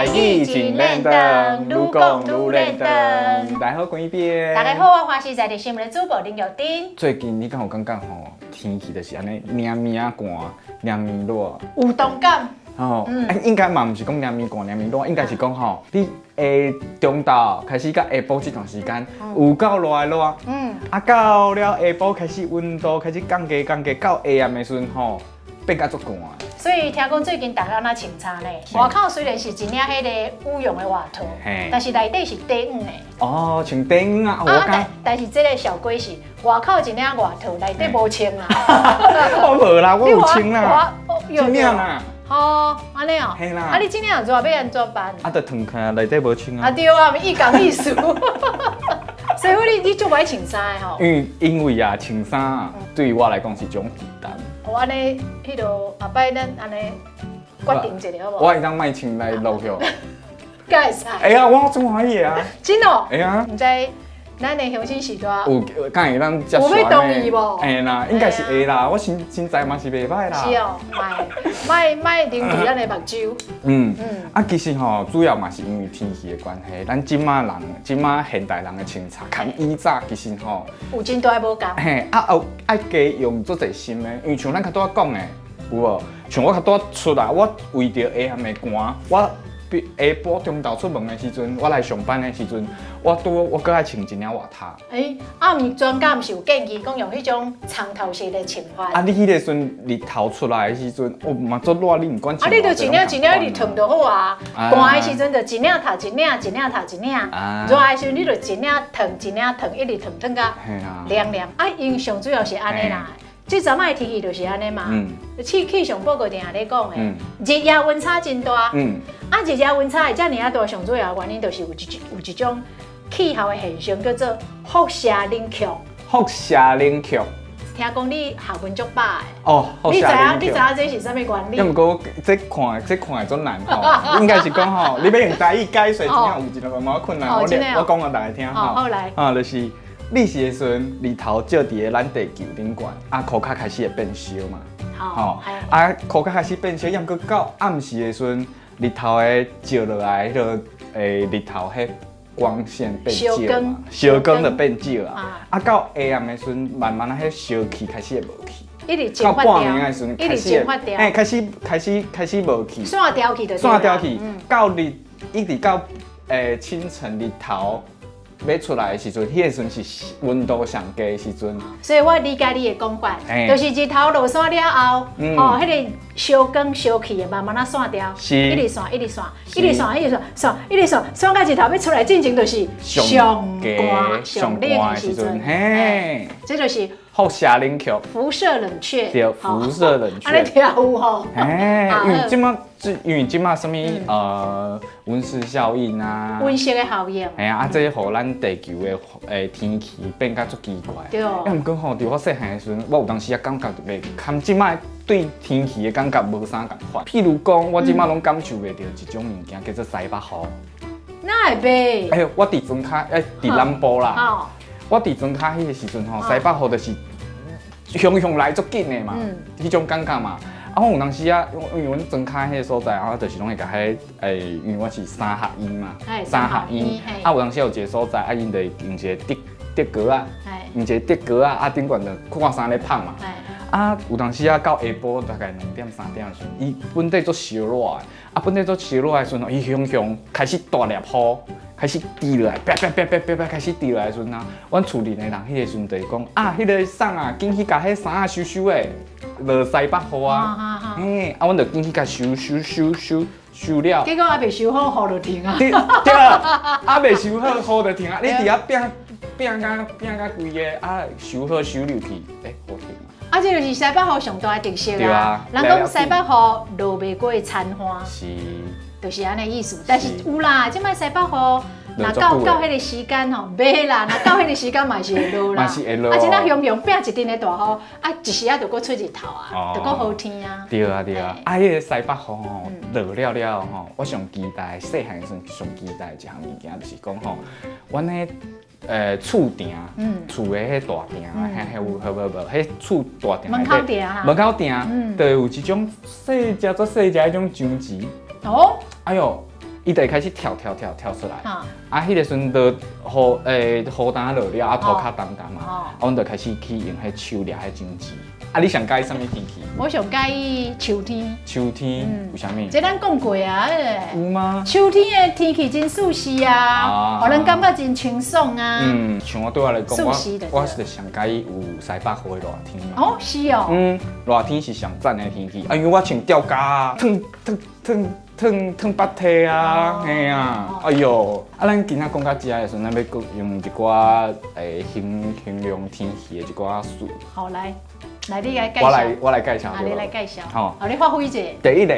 台語真輪轉，愈講愈輪轉。大家好，關邊。大家好，我華視在地新聞的主播林玉珍。最近你敢有感覺吼，天氣就是按呢，涼暝仔寒，涼暝熱。有同感。吼，啊，應該嘛毋是講涼暝寒，涼暝熱，應該是講吼，你下中晝開始到下晡這段時間，有夠熱的熱。啊，到了下晡開始溫度開始降低降低，到下暗的時陣吼，變甲足寒。所以聽講最近大家按怎穿衫呢？外口雖然是一領彼個羽絨的外套，但是內底是短袖的。哦，穿短袖啊！我但是這個小龜是外口一領外套，內底無穿啦。我無啦，我有穿啦，這領啦。哦，按呢哦。嘿啦。啊，你這領熱欲按怎辦？啊，就脫開，內底無穿啊。啊對啊，伊仝意思。所以你足愛穿衫的吼。因為啊，穿衫啊，對於我來講是一種負擔。哦，按呢，彼落後擺咱按呢決定一下好無？我會當莫穿來錄像。敢會使？會啊，我足歡喜的啊。真哦。會啊。毋知咱的鄉親序大有，敢會當接受？有欲同意無？會啦，應該是會啦。我身材嘛是袂䆀啦。是哦，莫莫莫冷去咱的目睭。啊，其實吼，主要嘛是因為天氣的關係。咱這馬人，這馬現代人的穿著，佮以早其實吼有真大無仝。嘿，啊，有愛加用足濟心的，因為像咱較拄仔講的，有無？像我較拄仔出來，我為著下暗的寒，我下晡中晝出門的時陣，我來上班的時陣，我拄我閣愛穿一領外套。欸，啊，毋專家毋是有建議講用彼種長頭式的穿法？啊，你彼個時陣日頭出來的時陣，哦嘛足熱，你毋管穿。啊，你就一領一領一直燙就好啊。寒的時陣就一領套一領，一領套一領。熱的時陣你就一領燙一領燙，一直燙燙甲涼涼。啊，𪜶上主要是按呢啦。這陣仔的天氣就是按呢嘛。氣象報告定定咧講的，日夜溫差真大。啊，日夜溫差會遮爾仔大，上主要的原因就是有一種氣候的現象叫做輻射冷卻。輻射冷卻。聽講你學問足飽的。哦，你知影？你知影這是啥物原理？抑毋過這看會足難吼，應該是講吼，你欲用台語解說，真正有一個淡薄困難。我講予大家聽吼。好來。啊，就是日時的時陣，日頭照佇咧咱地球頂懸，啊，箍較開始會變燒嘛。吼。啊，箍較開始變燒，抑毋過到暗時的時陣，日頭的照落來，彼個日頭彼光線變少嘛，燒光就變少啊。啊，到下暗的時陣，慢慢啊，彼燒氣開始會無去。一直到半暝的時陣，開始嘿，開始無去。散掉去就。散掉去，到日一直到清晨日頭欲出來的時陣，彼個時陣是溫度上低的時陣。所以我理解你的講法，就是日頭落山了後，哦，彼個燒光燒氣會慢慢仔散掉，一直散，一直散，一直散，一直散，散，一直散，散到日頭欲出來進前就是上寒上冷的時陣，嘿，這就是輻射冷卻，輻射冷卻，對，輻射冷卻。按呢聽有吼？哎，因為這馬啥物溫室效應啊，溫室的效應。嘿啊，啊，這予咱地球的天氣變甲足奇怪。對。啊，毋過吼，佇我細漢的時陣，我有當時仔感覺著袂，佮這馬對天氣的感覺無啥仝款。譬如講，我這馬攏感受袂著一種物件，叫做西北雨。哪會袂？哎，我佇莊跤，欸，佇南部啦。我佇莊跤彼個時陣吼，西北雨就是雄雄來足緊的嘛，彼種感覺嘛。啊，我有當時啊，因為阮莊跤彼個所在，啊，就是攏會共彼，欸，因為我是三合院嘛，三合院。啊，有當時有一個所在，啊，𪜶就用一個竹竹篙仔，用一個竹篙仔，啊，頂懸就看衫咧麭嘛。啊，有當時啊，到下晡大概2點3點的時陣，伊本底足燒熱的，啊，本底足燒熱的時陣，伊雄雄開始大粒雨。開始滴落來，啪啪啪啪啪啪開始滴落來的時陣啊，阮厝裡的人彼個時陣就會講啊，彼個送啊，緊去共彼衫仔收收的，落西北雨啊，嘿，啊，阮就緊去共收收收收收了。結果猶未收好，雨就停啊。對對，猶未收好，雨就停啊！你佇遐拚拚甲拚甲規个啊，收好收入去，欸，雨停啊。啊，這就是西北雨上大的特色啊！人講西北雨落袂過田旱。是。就是按呢意思，但是有啦，這擺西北雨，若到彼個時間吼，袂啦，若到彼個時間嘛是會落啦。嘛是會落。啊，這若雄雄拚一陣的大雨，啊，一時仔就閣出日頭啊，就閣好天啊。對啊對啊，啊，彼個西北雨吼，落了了吼，我上期待細漢時陣上期待一項物件，就是講吼，阮彼厝埕，厝的彼大埕，嘿嘿有無無無，彼厝大埕門口埕啦，門口埕，就有一種細隻足細隻彼種章魚。哦，哎喲，伊就會開始跳跳跳跳出來。啊，彼個時陣落雨欸，雨焦落了，啊土較澹澹嘛，啊，阮就開始去用彼手掠彼種子。啊，你上佮意啥物天氣？我上佮意秋天。秋天為啥物？這咱講過啊，有嗎？秋天的天氣真舒適啊，予人感覺真清爽啊。嗯，像我對我來講，我是上佮意有西北雨的熱天嘛。哦，是哦。嗯，熱天是上讚的天氣，啊，因為我穿吊嘎啊，燙燙燙燙燙腹體啊，嘿啊，哎喲，啊，咱今仔講到遮的時陣，咱欲閣用一寡欸形形容天氣的一寡詞。好，來。來，你來介紹。我來介紹。啊，你來介紹。好，你發揮一下。第一个，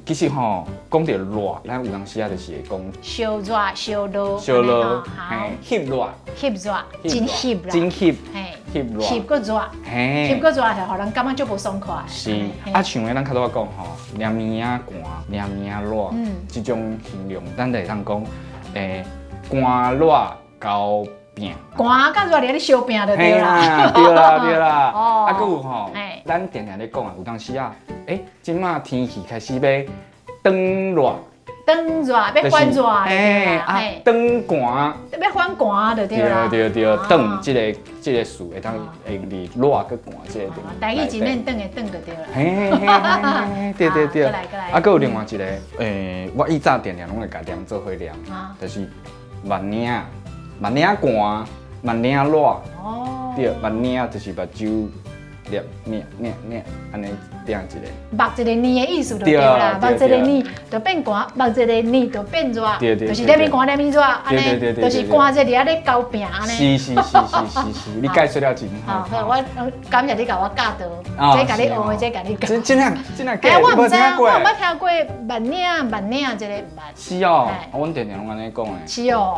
其實吼，講著熱，咱有當時啊就是會講。燒熱、燒熱。燒熱，嘿，翕熱。翕熱，真翕啦。真翕。嘿，翕熱。翕閣熱。嘿。翕閣熱，予人感覺足無爽快。是。啊，像咱較早講吼，連暝仔寒，連暝仔熱，這種形容，咱就會當講，欸，寒熱交拼，寒佮熱佇咧相拼就對啦，對啦對啦。啊，閣有吼，咱定定咧講啊，有當時啊，欸，這馬天氣開始欲轉熱，轉熱欲反熱，欸啊，轉寒，欲反寒就對啦。對對對，轉這個詞會當用佇熱佮寒這個。台語真練轉的轉就對啦。嘿嘿嘿，對對對。啊，閣有另外一個，欸，我以前定定攏會共念做伙念，就是目領。目領寒，目領熱，對，目領就是目睭捏捏捏捏，按呢定一个。目一个呢的意思就對啦，目一个呢就變寒，目一个呢就變熱，就是連暝寒連暝熱，按呢，就是寒熱佇遐咧交拼按呢。是是是是是是，你解說了真好。好，我感謝你共我教導，這共你學的，這共你教。真真正真正欸，我毋知，我毋捌聽過目領目領這个毋捌。是哦，阮定定攏按呢講的。是哦。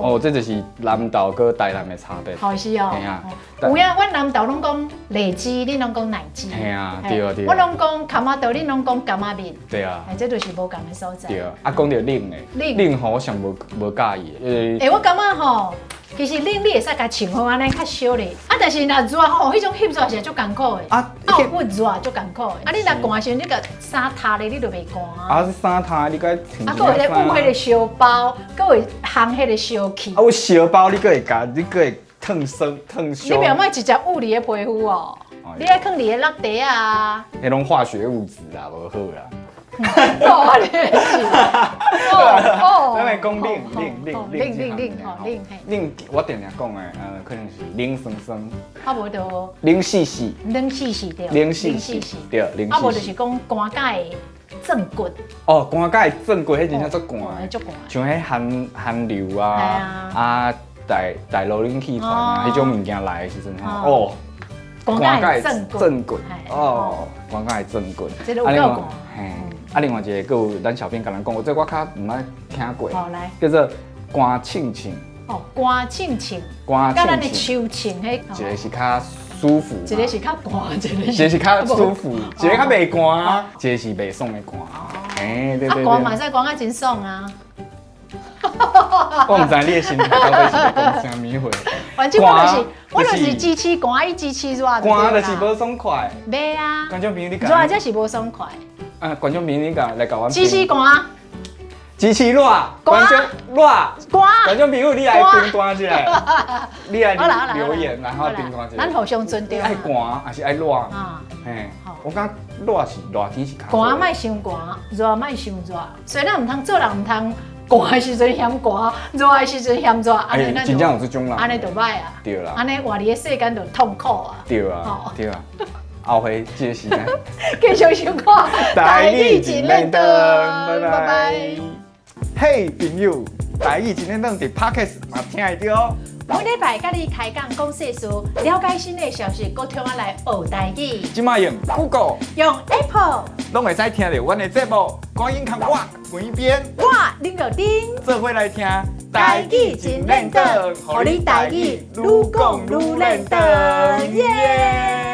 哦，這就是南投佮台南的差別。好是哦。嘿啊。有影，阮南投攏講荔枝，恁攏講奶枝。嘿啊，對啊對。我攏講柑仔桌，恁攏講柑仔面。對啊。欸，這就是無仝的所在。對啊，啊，講著冷的，冷吼我上無無佮意的。欸，我感覺吼，其實冷你會使共穿好按呢較少咧，啊，但是若熱吼，彼種翕熱是足艱苦的。啊，有熱足艱苦的。啊，你若寒時陣，你共衫脫咧，你就袂寒。啊，衫脫你閣啊，閣會捂彼個燒包，閣會烘彼個燒氣。啊，有燒包你閣會共，你閣會燙傷燙傷。你袂欲直接捂佇个皮膚哦，你愛囥佇个落地啊。彼攏化學物質啦，無好啦。哦，你是。哦。咱來講冷冷冷冷冷冷吼冷冷，我定定講的，可能是冷酸酸。啊，無就冷死死。冷死死對。冷死死對，冷死死。啊，無就是講寒甲會鑽骨。哦，寒甲會鑽骨，彼真正足寒。足寒。像彼寒寒流啊，啊，大大陸冷氣團啊，彼種物件來的時陣吼，哦，寒甲會鑽骨，哦，寒甲會鑽骨。這個有夠寒。嘿，啊，另外一個閣有咱小編共咱講，這我較毋捌聽過，來叫做寒凊凊。哦，寒凊凊，寒佮咱的秋凊彼，一個是較舒服，一個是較寒，一個一個是較舒服，一個較袂寒，一個是袂爽的寒。嘿，對對對。啊，寒嘛會使寒甲真爽啊！我毋知你的心態到底是咧講啥物話。反正我就是我就是支持寒，伊支持熱。寒就是無爽快。袂啊。觀眾朋友，你熱才是無爽快。啊，觀眾朋友，你共來共阮支持寒，支持熱，觀眾熱，寒。觀眾朋友，你來評斷一下，你來留言，然後評斷一下。咱互相尊重。愛寒還是愛熱？嘿，我感覺熱是熱天是較。寒莫傷寒，熱莫傷熱，所以咱毋通做人毋通。寒的時陣嫌寒，熱的時陣嫌熱，按呢真正有這種人，按呢就䆀啊，對啦，按呢活佇个世間就痛苦啊，對啊，對啊，後回這個時間繼續收看台語真練轉，拜拜。嘿，朋友，台語真練轉佇 Podcast 嘛聽會著哦。每禮拜佮你開講講世事，了解新的消息，閣通仔來學台語。這馬用 Google，用 Apple，攏會使聽著阮的節目。趕緊共我關邊，我林若丁，做伙來聽台語真練轉，予你台語愈講愈練轉，耶！